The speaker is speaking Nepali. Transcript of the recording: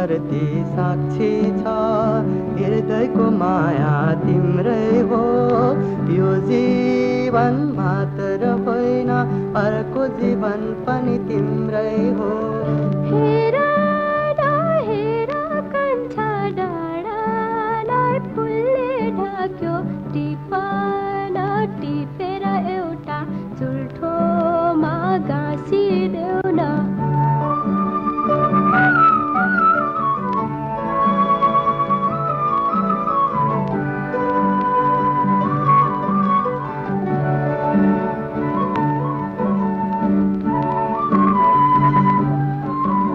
धरती साक्षी छ हृदयको माया तिम्रै हो यो जीवन मात्र होइन अर्को जीवन पनि तिम्रै हो